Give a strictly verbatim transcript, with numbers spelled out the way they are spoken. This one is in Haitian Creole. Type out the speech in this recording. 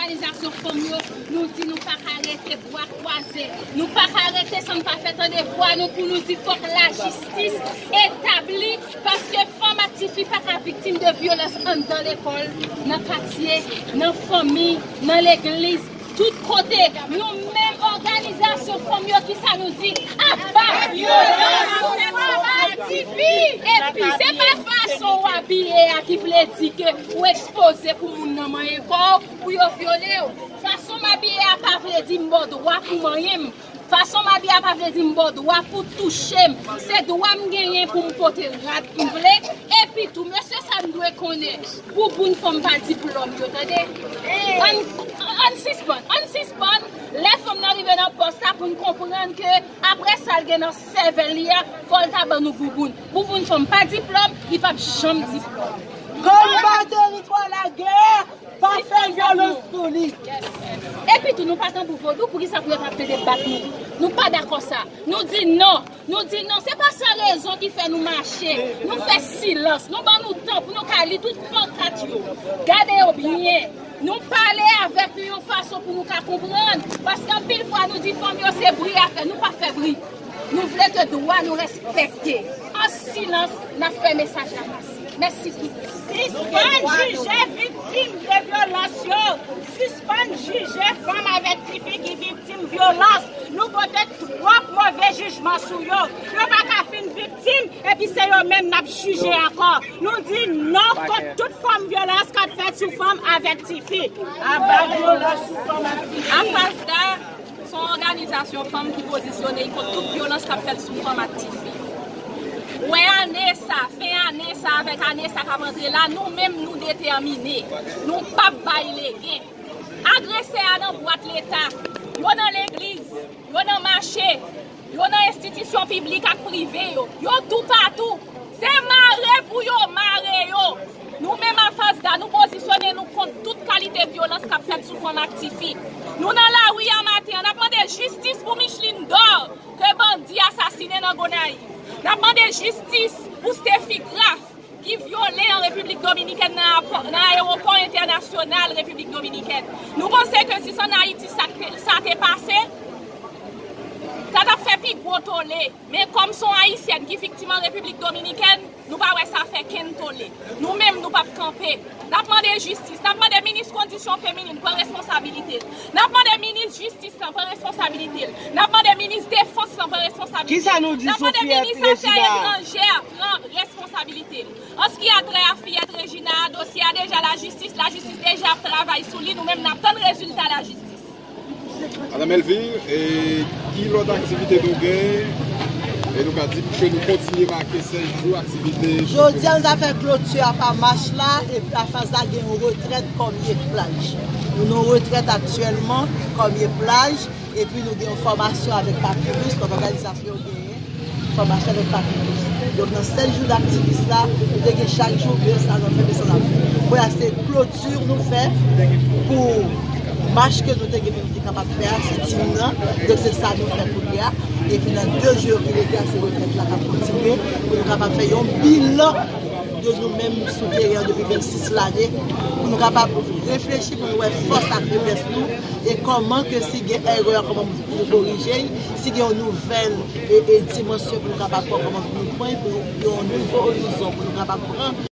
Òganizasyon fanm yo, nou di nou pa ka rete bra kwaze. Nou pa ka rete san n pa fè tande vwa nou pou nou di fòk lajistis etabli, paske fanm ak tifi pa ka viktim de vyolans anndan lekòl, nan katye, nan fanmi, nan legliz, tout kote. Nou menm òganizasyon fanm yo, kisa nou di? Aba vyolans sou fanm ak tifi! Epi, se pa fason w abiye a ki vle di ke ou ekspoze pou moun nan manyen kò w, pou yo vyole w. Fason m abiye a pa vle di m ba w dwa pou manyen m. Fason m abiye a pa vle di m ba w dwa pou touche m. Se dwa m genyen pou m pote rad m vle. Epi tou, mesye sa n dwe konnen, bouboun fanm pa diplòm yo, tande. Ann, ann sispann, ann sispann. Lè fanm nan rive nan pòs la pou n konprann ke apre sa l gen nan sèvèl li a, fò l ta ban nou bouboun. Bouboun fanm pa diplòm, li p ap janm diplòm. Konbat teritwa lagè, pa fè vyolans sou li. Epi tou, nou pa tanbou vodou, poukisa pou yo t ap tande bat nou? Nou pa dakò sa. Nou di non. Nou di non. Se pa sa rezon ki fè nou mache. Nou fè silans. Nou ban nou tan pou nou ka li tout pankat yo. Gade yo byen. Nou pale avèk yo yon fason pou nou ka konprann. Paske anpil fwa nou di fanm yo se bri y ap fè. Nou pa fè bri. Nou vle ke dwa nou respekte. An silans, n ap fè mesaj la pase. Mèsi tout. Sispann jije viktim de vyolans yo. Sispann jije fanm avèk tifi ki viktim vyolans. Nou pote twòp move jijman sou yo. Yo pa ka fin viktim, epi se yo menm n ap jije ankò. Nou di non kont tout fòm vyolans k ap fèt sou fanm avèk tifi. Aba vyolans sou fanm ak tifi. Afasda se yon òganizasyon fanm ki pozisyone kont tout vyolans k ap fèt sou fanm ak tifi. Wè ane sa, fen ane sa avèk ane sa k ap antre la, nou menm nou detèmine. Nou p ap bay legen. Agresè a nan bwat leta, yo nan legliz, yo nan mache, yo nan enstitisyon piblik ak prive yo, yo toupatou. Se mare pou yo mare yo. Nou menm Afasda, nou pozisyone nou kont tout kalite vyolans k ap fèt sou fanm ak tifi. Nou nan lari a maten an, n ap mande jistis pou Micheline Dor, ke bandi asasinen nan Gonayiv. N ap mande jistis pou Stephy Graf, ki vyole an Repiblik Dominikèn nan apò-, nan ayewopò entènasyonal Repiblik Dominikèn. Nou panse ke si se ann Ayiti sa te, sa te pase, sa t ap fè pi gwo tole. Men kòm se yon Ayisyèn ki viktim an Repiblik Dominikèn, nou pa wè sa fè kenn tole. Nou menm, nou p ap kanpe. N ap mande jistis. N ap mande minis kondisyon feminin pran responsabilite l. N ap mande minis jistis lan pran responsabilite l. N ap mande minis defans lan pran responsabilite l. Kisa nou di sou fiyèt Regina a? N ap mande minis afè etranjè pran responsabilite l. An se ki a trè a fiyèt Regina a, dosye a deja lajistis, lajistis deja ap travay sou li, nou menm n ap tann rezilta lajistis. Madanm Elvire, e ki lòt aktivite nou gen? E nou ka di ke nou kontinye make sèz jou aktivite. Jodi a, nou ta fè kloti a pa mach la, epi Afasda gen yon retrèt Kòmye Plaj. Nou nan yon retrèt aktyèlman, Kòmye Plaj, epi nou gen yon fòmasyon avèk Papyrus, lòt òganizasyon yo genyen. Fòmasyon avèk Papyrus. Donk, nan sèz jou daktivis la, nou te gen chak jou, men sa nou fè, men sa nou fè. Pou la, se kloti nou fè pou mach ke nou te gen pou nou te kapab fè a, se tim nan. Donk, se sa nou fè kounye a. Epi nan de jou yo ki rete a, se retrèt la k ap kontinye, pou nou kapab fè yon bilan de nou menm sou teren an depi vennsis lane, pou nou kapab reflechi, pou nou wè fòs ak feblès nou, e kòman ke si gen erè, kòman pou nou korije l, si gen yon nouvèl e, e dimansyon pou nou kapab pran, kòman pou nou pran, pou nou gen yon nouvo orizon pou nou kapab pran.